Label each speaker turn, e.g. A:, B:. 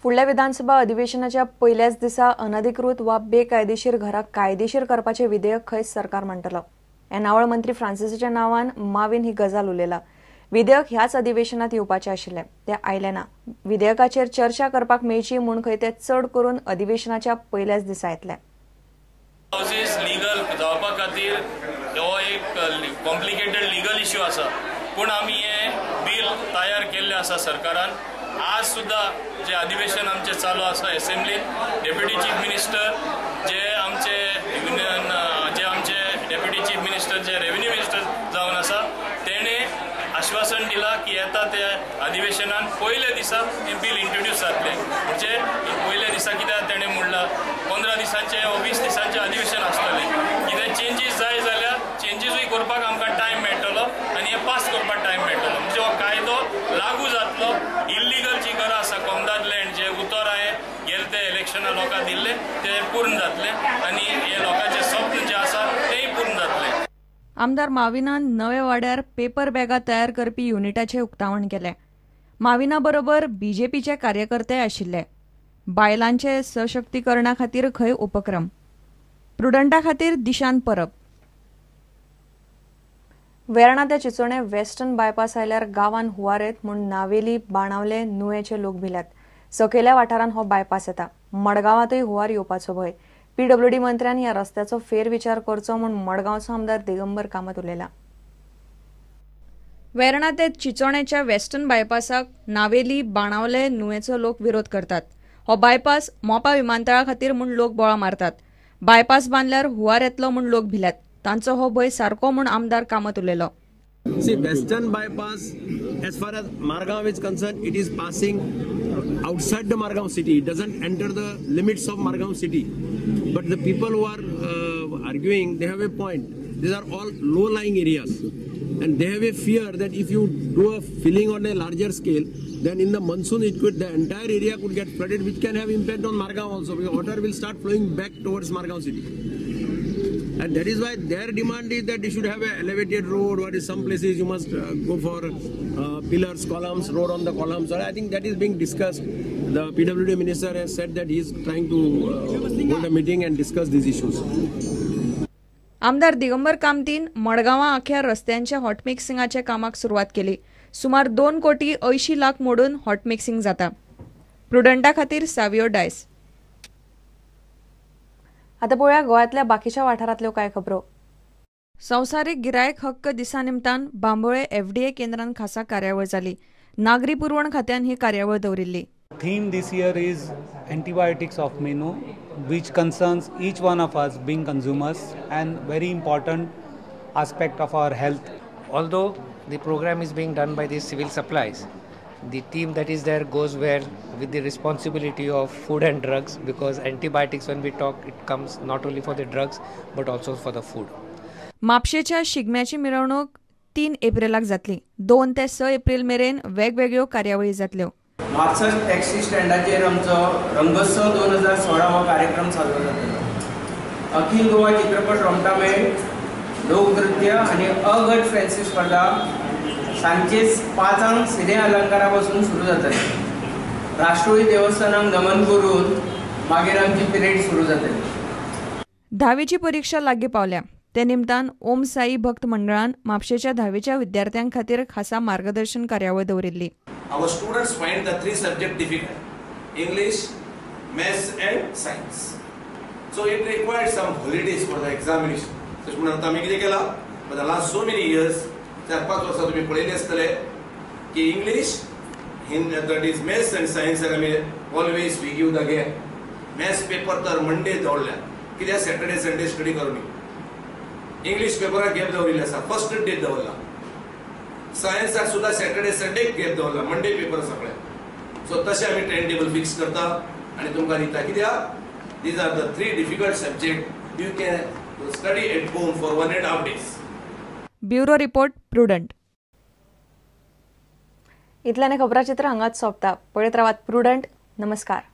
A: फुडल्या विधानसभा अधिवेशनाच्या पयल्याच दिसा अनधिकृत वा बेकायदेशीर घरां कायदेशीर करपाचें विधेयक खंय सरकार मांडटलो. येणावळ मंत्री फ्रांसिसाच्या नांवान माविन ही गजाल उलयला. विधेयक ह्याच अधिवेशनात येवपाचें आशिल्लें, तें आयलें ना. विधेयकाचेर चर्चा करपाक मेळची म्हूण खंय तें चड करून अधिवेशनाच्या पयल्याच दिसा येतलें.
B: हावजीस लिगल जावपा खातीर हो एक कॉम्प्लिकेटेड लिगल इश्यू आसा, पूण आमी हें बील तयार केल्लें आसा सरकारान. आज सुद्दां जे अधिवेशन आमचें चालू आसा एसेंब्लीन, डेप्युटी चीफ मिनिस्टर जे आमचे युनियन जे आमचे डेप्युटी चीफ मिनिस्टर जे रेव्हेन्यू मिनिस्टर जावन आसा तेणें आश्वासन दिलां की येता त्या अधिवेशनान पयल्या दिसा हें बील इंट्रोड्यूस जातलें. म्हणजे पयल्या दिसा कित्याक तेणें म्हणलां 15 दिसांचें वा 20 दिसांचें अधिवेशन आसतलें. कितें चेंजीस जाय जाल्यार चेंजीसूय करपाक आमकां टायम मेळटलो आनी हें पास करपाक टायम मेळटलो. म्हणजे हो कायदो लागू जातलो. इल्लिगल जी घरां आसा कोमदाद लँड जे उतर हांवें गेले ते इलेक्शना लोकांक दिल्लें तें पूर्ण जातलें आनी हे लोकांचें स्वप्न जें आसा तेंय पूर्ण जातलें.
A: आमदार माविनान नवे वाड्यार पेपर बॅगां तयार करपी युनिटाचें उक्तावण केलें. माविना बरोबर बीजेपीचे कार्यकर्ते आशिल्ले. बायलांचे सशक्तीकरणा खातीर खंय उपक्रम. प्रुडंटा खातीर दिशान परब. वेर्णा ते चिचोणे वेस्टर्न बायपास आयल्यार गांवान हुंवार येत म्हूण नावेली, बाणावले, नुवेंचे लोक भिल्यात. सकयल्या वाठारांत हो बायपास येता. मडगांवांतूय हुंवार येवपाचो भंय. पीडब्ल्यूडी मंत्र्यान ह्या रस्त्याचो फेरविचार करचो म्हूण मडगांवचो आमदार दिगंबर कामत उलयला. वेर्णा ते चिचोण्याच्या वेस्टर्न बायपासाक नावेली, बाणावले, नुवेंचो लोक विरोध करतात. हो बायपास मोपा विमानतळा खातीर म्हूण लोक बोळा मारतात. बायपास बांदल्यार हुंवार येतलो म्हूण लोक भिल्यात. तांचो हो भंय सारको म्हूण आमदार कामत उलयलो.
C: See, Western bypass, as far as Margao is concerned, it is passing outside the Margao city. It doesn't enter the limits of Margao city. But the people who are arguing, they have a point. These are all low-lying areas, and they have a fear that if you do a filling on a larger scale, then in the monsoon it could, the entire area could get flooded, which can have impact on Margao also, because water will start flowing back towards Margao city. And that is why their demand is that you should have an elevated road, or in some places you must go for pillars, columns, road on the columns. So I think that is being discussed. The PWD minister has said that he is trying to hold a meeting and discuss these issues.
A: आमदार दिगंबर कामतीन मडगांवां आख्या रस्त्यांच्या हॉटमिक्सिंगाच्या कामाक सुरवात केली. सुमार 2 कोटी 80 लाख मोडून हॉटमिक्सिंग जाता. प्रुडंटा खातीर सावियो डायस. आता पळोवया गोव्यांतल्या बाकीच्या वाठारांतल्यो कांय खबरो. संवसारीक गिरायक हक्क दिसा निमतान बांबोळे एफडीए केंद्रान खासा कार्यावळ जाली. नागरी पुरवण खात्यान ही कार्यावळ दवरिल्ली.
D: Theme this year is antibiotics off menu, which concerns each one of us being consumers and very important aspect of our health.
E: Although the program is being done by the civil supplies, the team that is there goes well with the responsibility of food and drugs, because antibiotics, when we talk, it comes not only for the drugs but also for the food.
A: म्हापशेच्या शिगम्याची मिरवणूक 3 एप्रिलाक जातली. 2 ते 6 एप्रिल मेरेन वेगवेगळ्यो कार्यावळी जातल्यो.
F: Mapusa taxi स्टँडाचेर आमचो रंगोत्सव 2016 हो कार्यक्रम साजरो जातलो. अखिल गोवा चित्रपट रोमटामेळ, लोकनृत्य आनी अगट फॅन्सी स्पर्धा सांजचे 5 सिने अलंकारा पासून सुरू जातले. राष्ट्रोळी देवस्थानाक नमन करून मागीर आमची पिरेड सुरू जातली.
A: धावेची परीक्षा लागीं पावल्या. ते निमतान ओम साई भक्त मंडळान म्हापशेच्या धावेच्या विद्यार्थ्यां खातीर खासा मार्गदर्शन कार्यावळ दवरिल्ली.
G: Our students find the 3 subjects difficult: English, Maths and Science. So it required some holidays for the examination. तशें म्हणून आतां आमी कितें केलां, for the last so many years, 4-5 वर्सां तुमी पळयलें आसतलें की English, that is Maths and Science आमी always we give the gap. Maths paper तर मंडे दवरल्या, कित्याक सॅटर्डे संडे स्टडी करूं. इंग्लीश पेपराक गॅप दवरिल्लो आसा, फर्स्ट डे दवरला. सायन्साक सुद्दां सॅटर्डे संडे गॅप दवरला, मंडे पेपर सगळे. सो तशें आमी टायम टेबल फिक्स करता आनी तुमकां दिता, कित्याक these are the 3 difficult subject you can study at home for 1.5 days.
A: Bureau report, Prudent. इतल्याने खबराचित्र हांगाच सोंपता. पळयत रावात प्रुडंट. नमस्कार.